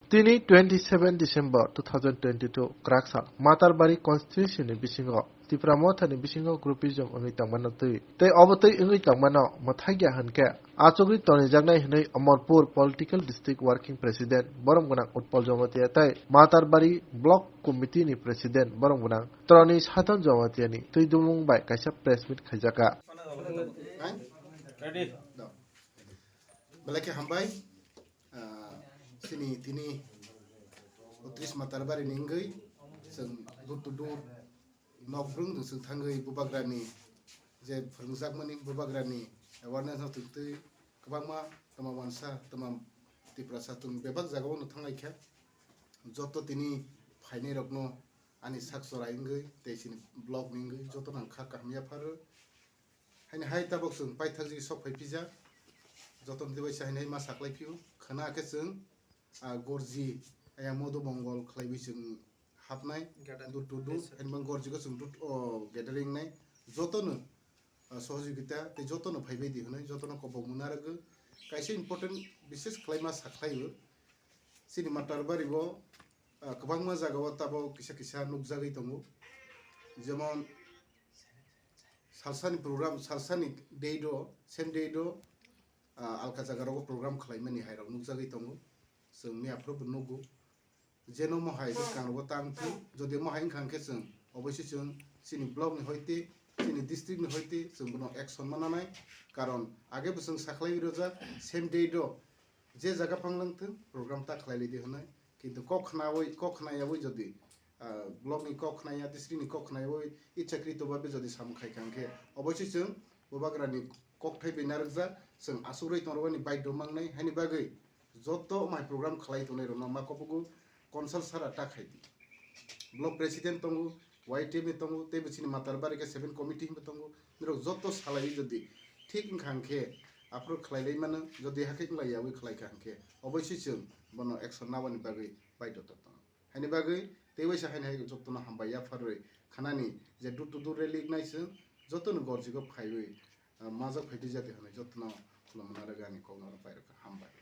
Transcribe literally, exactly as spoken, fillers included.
Tini twenty seven December two thousand twenty two kwrak sal Matarbari constituency ni bisingo Tipra Motha ni bisingo groupism wngwi tongmano twi tei obo twi wngwi tongmano mwthagya hwnkhe achugwi tonijaknai hwnwi Amarpur Political District Working President borom gwnang Utpal Jamatia tei Matarbari Block Committee ni President borom gwnang Troni Sadhan Jamatia ni twi dumung bai kaisa press meet khaijakha. Belai khe hambai, ah, chini tini utris Matarbari ni wngwi chwng door to door nok brwng chwng thangwi bubagrani je phwrwngjakmani bubagrani awareness no twi twi kwbangma tama wansa tama Tiprasa chwng bebak jagao no thanglai kha. Joto tini phainai rokno ani sak chorai wngwi tei chini block ni wngwi joto nang kha kaham yapharo. Haini hai tabok chwng paithakjagwi sok phai phijak. Joto ni twibaisa haini hai ma saklai phio. Khwna khe chwng, ah, gorji, aya modu mongol khlaiwi chwng hapnai. Gathering. Dur to dur. Yes, sir. Haini bang gorjiko chwng dur, oh, gathering nai. Jotono, ah, sohojogita tei jotono phaibai di hwnwi jotono kobok muna rwgwi. Kaisa important bises khlaima sakhlaio. Chini Matarbari bo, ah, kwbangma jagao tabok kisa kisa nukjagwi tongo. Jemon, salsani program, salsani date o, same date o, ah, alka jaga rogo program khlaimani hai rok nukjagwi tongo. Chwng miya phuru bo nugo. Jeno mohai bwskang rogo tang thung, jodi mohai wngkha hwnkhe chwng oboisoi chwng chini block ni hoite, chini district ni hoite chwng bono action ma nanai. Karon age bo chwng sakhlaiwi rwjak, same date o je jaga phang lang thung, program ta khlai lai di hwnwi. Kintu kok khnawi, kok khnayawi jodi ah, block ni kok khnaya, district ni kok khnaya, oi i chakri to babe jodi samung khai kha hwnkhe, oboisoi chwng bubagra ni kokthai bai narwkjak, chwng asugwi tongrwani baidhyo mangnai, haini bagwi joto mai program khlai tongnai rokno ma kopugo consult sara ta khai di. Block president tongo, Y T M ni tongo, tei bo chini Matarbari khe seven committee hinwi tongo, nirok joto salaiwi jodi thik wngkha hwnkhe aphuru khlai lai mano, jodi hakhe wng lai yawi khlai kha hwnkhe oboisoi chwng bono action nabani bagwi baidhyo tongo. Haini bagwi tei waisa haini hai jotono hambai yapharwi khanani je door to door rally wngnai chwng jotono gorjigo phaiwi, ah, majak phai twijadi hwnwi jotono khulumna rwgani kokno rwpai rwkha. Hambai.